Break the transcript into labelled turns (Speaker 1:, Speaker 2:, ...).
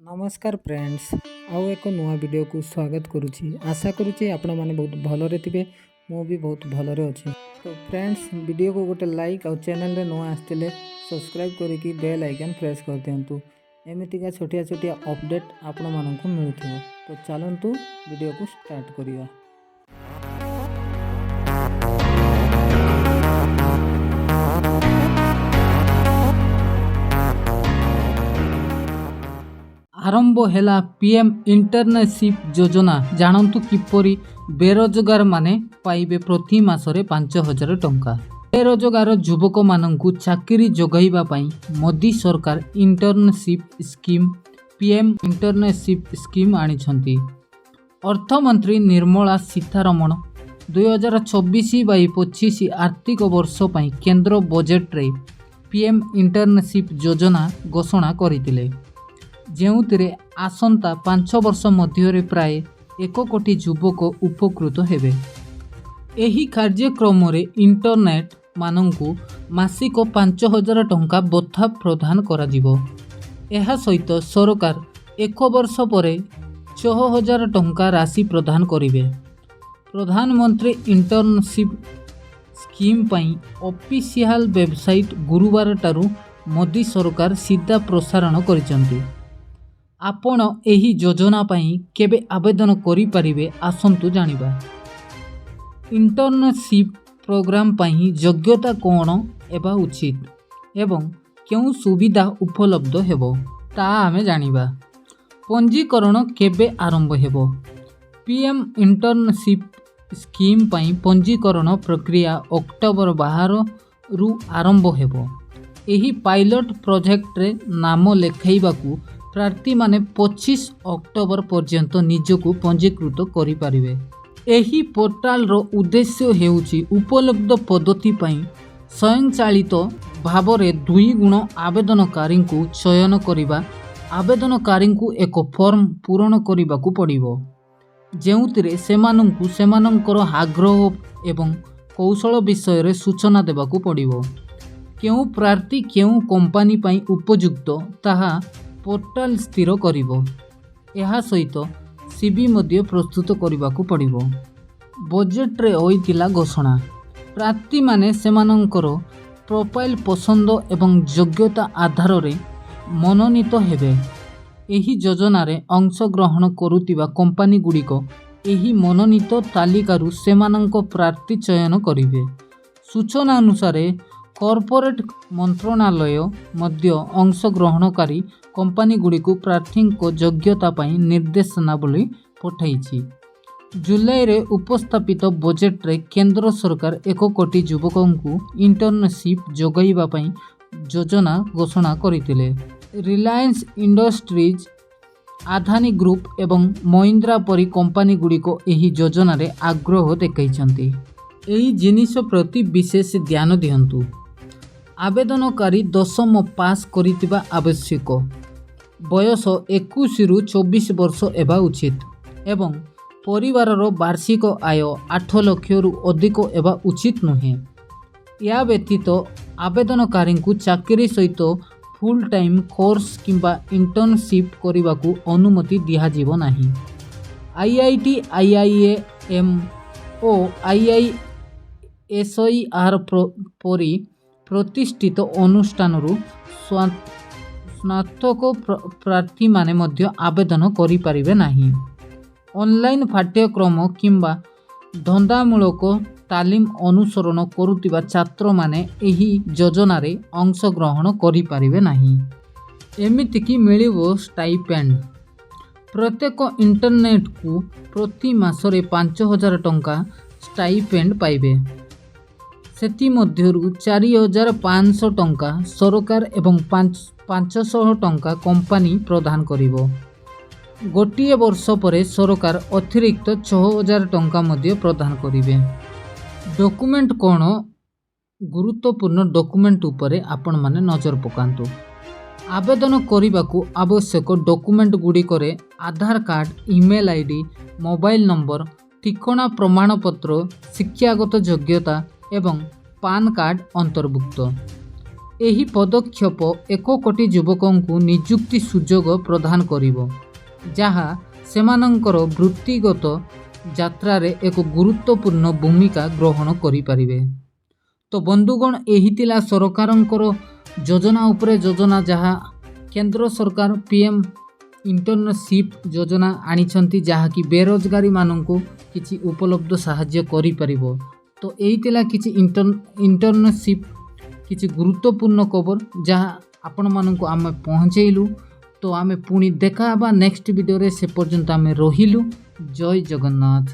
Speaker 1: ନମସ୍କାର ଫ୍ରେଣ୍ଡସ୍, ଆଉ ଏକ ନୂଆ ଭିଡ଼ିଓକୁ ସ୍ୱାଗତ କରୁଛି। ଆଶା କରୁଛି ଆପଣମାନେ ବହୁତ ଭଲରେ ଥିବେ। ମୁଁ ବି ବହୁତ ଭଲରେ ଅଛି। ତ ଫ୍ରେଣ୍ଡସ୍, ଭିଡ଼ିଓକୁ ଗୋଟେ ଲାଇକ୍ ଆଉ ଚ୍ୟାନେଲରେ ନୂଆ ଆସିଥିଲେ ସବସ୍କ୍ରାଇବ୍ କରିକି ବେଲ୍ ଆଇକନ୍ ପ୍ରେସ୍ କରିଦିଅନ୍ତୁ। ଏମିତିକା ଛୋଟିଆ ଛୋଟିଆ ଅପଡ଼େଟ୍ ଆପଣମାନଙ୍କୁ ମିଳୁଥିବ। ତ ଚାଲନ୍ତୁ, ଭିଡ଼ିଓକୁ ଷ୍ଟାର୍ଟ କରିବା।
Speaker 2: ଆରମ୍ଭ ହେଲା ପିଏମ୍ ଇଣ୍ଟର୍ନସିପ୍ ଯୋଜନା। ଜାଣନ୍ତୁ କିପରି ବେରୋଜଗାରମାନେ ପାଇବେ ପ୍ରତି ମାସରେ 5000 ଟଙ୍କା। ବେରୋଜଗାର ଯୁବକମାନଙ୍କୁ ଚାକିରି ଯୋଗାଇବା ପାଇଁ ମୋଦି ସରକାର internship scheme, PM internship scheme ଆଣିଛନ୍ତି। ଅର୍ଥମନ୍ତ୍ରୀ ନିର୍ମଳା ସୀତାରମଣ 2024/25 ଆର୍ଥିକ ବର୍ଷ ପାଇଁ କେନ୍ଦ୍ର ବଜେଟରେ ପିଏମ୍ ଇଣ୍ଟର୍ନସିପ୍ ଯୋଜନା ଘୋଷଣା କରିଥିଲେ, ଯେଉଁଥିରେ ଆସନ୍ତା 5 ବର୍ଷ ମଧ୍ୟରେ ପ୍ରାୟ 1 କୋଟି ଯୁବକ ଉପକୃତ ହେବେ। ଏହି କାର୍ଯ୍ୟକ୍ରମରେ ଇଣ୍ଟର୍ନମାନଙ୍କୁ ମାସିକ 5000 ଟଙ୍କା ଭତ୍ତା ପ୍ରଦାନ କରାଯିବ। ଏହା ସହିତ ସରକାର ଏକ ବର୍ଷ ପରେ 6000 ଟଙ୍କା ରାଶି ପ୍ରଦାନ କରିବେ। ପ୍ରଧାନମନ୍ତ୍ରୀ ଇଣ୍ଟର୍ନସିପ୍ ସ୍କିମ୍ ପାଇଁ ଅଫିସିଆଲ ୱେବସାଇଟ୍ ଗୁରୁବାରଠାରୁ ମୋଦି ସରକାର ସିଧା ପ୍ରସାରଣ କରିଛନ୍ତି। ଆପଣ ଏହି ଯୋଜନା ପାଇଁ କେବେ ଆବେଦନ କରିପାରିବେ, ଆସନ୍ତୁ ଜାଣିବା। ଇଣ୍ଟର୍ନସିପ୍ ପ୍ରୋଗ୍ରାମ ପାଇଁ ଯୋଗ୍ୟତା କ'ଣ ହେବା ଉଚିତ ଏବଂ କେଉଁ ସୁବିଧା ଉପଲବ୍ଧ ହେବ, ତାହା ଆମେ ଜାଣିବା। ପଞ୍ଜୀକରଣ କେବେ ଆରମ୍ଭ ହେବ? ପିଏମ୍ ଇଣ୍ଟର୍ନସିପ୍ ସ୍କିମ୍ ପାଇଁ ପଞ୍ଜୀକରଣ ପ୍ରକ୍ରିୟା ଅକ୍ଟୋବର 12ରୁ ଆରମ୍ଭ ହେବ। ଏହି ପାଇଲଟ୍ ପ୍ରୋଜେକ୍ଟରେ ନାମ ଲେଖାଇବାକୁ ପ୍ରାର୍ଥୀମାନେ 25 ଅକ୍ଟୋବର ପର୍ଯ୍ୟନ୍ତ ନିଜକୁ ପଞ୍ଜୀକୃତ କରିପାରିବେ। ଏହି ପୋର୍ଟାଲର ଉଦ୍ଦେଶ୍ୟ ହେଉଛି ଉପଲବ୍ଧ ପଦବୀ ପାଇଁ ସ୍ୱୟଂଚାଳିତ ଭାବରେ ଦୁଇଗୁଣ ଆବେଦନକାରୀଙ୍କୁ ଚୟନ କରିବା। ଆବେଦନକାରୀଙ୍କୁ ଏକ ଫର୍ମ ପୂରଣ କରିବାକୁ ପଡ଼ିବ, ଯେଉଁଥିରେ ସେମାନଙ୍କୁ ସେମାନଙ୍କର ଆଗ୍ରହ ଏବଂ କୌଶଳ ବିଷୟରେ ସୂଚନା ଦେବାକୁ ପଡ଼ିବ। କେଉଁ ପ୍ରାର୍ଥୀ କେଉଁ କମ୍ପାନୀ ପାଇଁ ଉପଯୁକ୍ତ, ତାହା ପୋର୍ଟାଲ ସ୍ଥିର କରିବ। ଏହା ସହିତ ସିଭି ମଧ୍ୟ ପ୍ରସ୍ତୁତ କରିବାକୁ ପଡ଼ିବ। ବଜେଟରେ ହୋଇଥିଲା ଘୋଷଣା। ପ୍ରାର୍ଥୀମାନେ ସେମାନଙ୍କର ପ୍ରୋଫାଇଲ୍, ପସନ୍ଦ ଏବଂ ଯୋଗ୍ୟତା ଆଧାରରେ ମନୋନୀତ ହେବେ। ଏହି ଯୋଜନାରେ ଅଂଶଗ୍ରହଣ କରୁଥିବା କମ୍ପାନୀଗୁଡ଼ିକ ଏହି ମନୋନୀତ ତାଲିକାରୁ ସେମାନଙ୍କ ପ୍ରାର୍ଥୀ ଚୟନ କରିବେ। ସୂଚନା ଅନୁସାରେ, କର୍ପୋରେଟ୍ ମନ୍ତ୍ରଣାଳୟ ମଧ୍ୟ ଅଂଶଗ୍ରହଣକାରୀ କମ୍ପାନୀଗୁଡ଼ିକୁ ପ୍ରାର୍ଥୀଙ୍କ ଯୋଗ୍ୟତା ପାଇଁ ନିର୍ଦ୍ଦେଶନାବଳୀ ପଠାଇଛି। ଜୁଲାଇରେ ଉପସ୍ଥାପିତ ବଜେଟରେ କେନ୍ଦ୍ର ସରକାର 1 କୋଟି ଯୁବକଙ୍କୁ ଇଣ୍ଟର୍ନସିପ୍ ଯୋଗାଇବା ପାଇଁ ଯୋଜନା ଘୋଷଣା କରିଥିଲେ। ରିଲାଏନ୍ସ ଇଣ୍ଡଷ୍ଟ୍ରିଜ୍, ଆଦାନୀ ଗ୍ରୁପ୍ ଏବଂ ମହିନ୍ଦ୍ରା ପରି କମ୍ପାନୀଗୁଡ଼ିକ ଏହି ଯୋଜନାରେ ଆଗ୍ରହ ଦେଖାଇଛନ୍ତି। ଏହି ଜିନିଷ ପ୍ରତି ବିଶେଷ ଧ୍ୟାନ ଦିଅନ୍ତୁ। ଆବେଦନକାରୀ ଦଶମ ପାସ୍ କରିଥିବା ଆବଶ୍ୟକ, ବୟସ 21ରୁ 24 ବର୍ଷ ହେବା ଉଚିତ ଏବଂ ପରିବାରର ବାର୍ଷିକ ଆୟ 8 ଲକ୍ଷରୁ ଅଧିକ ହେବା ଉଚିତ ନୁହେଁ। ଏହା ବ୍ୟତୀତ ଆବେଦନକାରୀଙ୍କୁ ଚାକିରି ସହିତ ଫୁଲ୍ ଟାଇମ୍ କୋର୍ସ କିମ୍ବା ଇଣ୍ଟର୍ନସିପ୍ କରିବାକୁ ଅନୁମତି ଦିଆଯିବ ନାହିଁ। ଆଇଆଇଟି, ଆଇଆଇଏମ୍ ଓ ଆଇଆଇଏସଇଆର୍ ପରି ପ୍ରତିଷ୍ଠିତ ଅନୁଷ୍ଠାନରୁ ସ୍ନାତକ ପ୍ରାର୍ଥୀମାନେ ମଧ୍ୟ ଆବେଦନ କରିପାରିବେ ନାହିଁ। ଅନଲାଇନ୍ ପାଠ୍ୟକ୍ରମ କିମ୍ବା ଧନ୍ଦାମୂଳକ ତାଲିମ ଅନୁସରଣ କରୁଥିବା ଛାତ୍ରମାନେ ଏହି ଯୋଜନାରେ ଅଂଶଗ୍ରହଣ କରିପାରିବେ ନାହିଁ। ଏମିତିକି ମିଳିବ ଷ୍ଟାଇପେଣ୍ଡ। ପ୍ରତ୍ୟେକ ଇଣ୍ଟର୍ନକୁ ପ୍ରତି ମାସରେ 5000 ଟଙ୍କା ଷ୍ଟାଇପେଣ୍ଡ ପାଇବେ। ସେଥିମଧ୍ୟରୁ 4500 ଟଙ୍କା ସରକାର ଏବଂ 500 ଟଙ୍କା କମ୍ପାନୀ ପ୍ରଦାନ କରିବ। ଗୋଟିଏ ବର୍ଷ ପରେ ସରକାର ଅତିରିକ୍ତ 6000 ଟଙ୍କା ମଧ୍ୟ ପ୍ରଦାନ କରିବେ। ଡକୁମେଣ୍ଟ କ'ଣ? ଗୁରୁତ୍ୱପୂର୍ଣ୍ଣ ଡକୁମେଣ୍ଟ ଉପରେ ଆପଣମାନେ ନଜର ପକାନ୍ତୁ। ଆବେଦନ କରିବାକୁ ଆବଶ୍ୟକ ଡକୁମେଣ୍ଟ ଗୁଡ଼ିକରେ ଆଧାର card, email ID, mobile number, ଠିକଣା ପ୍ରମାଣପତ୍ର, ଶିକ୍ଷାଗତ ଯୋଗ୍ୟତା ଏବଂ ପାନ୍ କାର୍ଡ଼ ଅନ୍ତର୍ଭୁକ୍ତ। ଏହି ପଦକ୍ଷେପ 1 କୋଟି ଯୁବକଙ୍କୁ ନିଯୁକ୍ତି ସୁଯୋଗ ପ୍ରଦାନ କରିବ, ଯାହା ସେମାନଙ୍କର ବୃତ୍ତିଗତ ଯାତ୍ରାରେ ଏକ ଗୁରୁତ୍ୱପୂର୍ଣ୍ଣ ଭୂମିକା ଗ୍ରହଣ କରିପାରିବେ। ତ ବନ୍ଧୁଗଣ, ଏହି ଥିଲା ସରକାରଙ୍କର ଯୋଜନା ଉପରେ ଯୋଜନା, ଯାହା କେନ୍ଦ୍ର ସରକାର ପିଏମ୍ ଇଣ୍ଟର୍ନସିପ୍ ଯୋଜନା ଆଣିଛନ୍ତି, ଯାହାକି ବେରୋଜଗାରୀମାନଙ୍କୁ କିଛି ଉପଲବ୍ଧ ସାହାଯ୍ୟ କରିପାରିବ। ତ ଏଇ ଥିଲା କିଛି ଇଣ୍ଟର୍ନସିପ୍ କିଛି ଗୁରୁତ୍ୱପୂର୍ଣ୍ଣ ଖବର, ଯାହା ଆପଣମାନଙ୍କୁ ଆମେ ପହଞ୍ଚେଇଲୁ। ତ ଆମେ ପୁଣି ଦେଖା ହେବା ନେକ୍ସଟ ଭିଡ଼ିଓରେ। ସେ ପର୍ଯ୍ୟନ୍ତ ଆମେ ରହିଲୁ। ଜୟ ଜଗନ୍ନାଥ।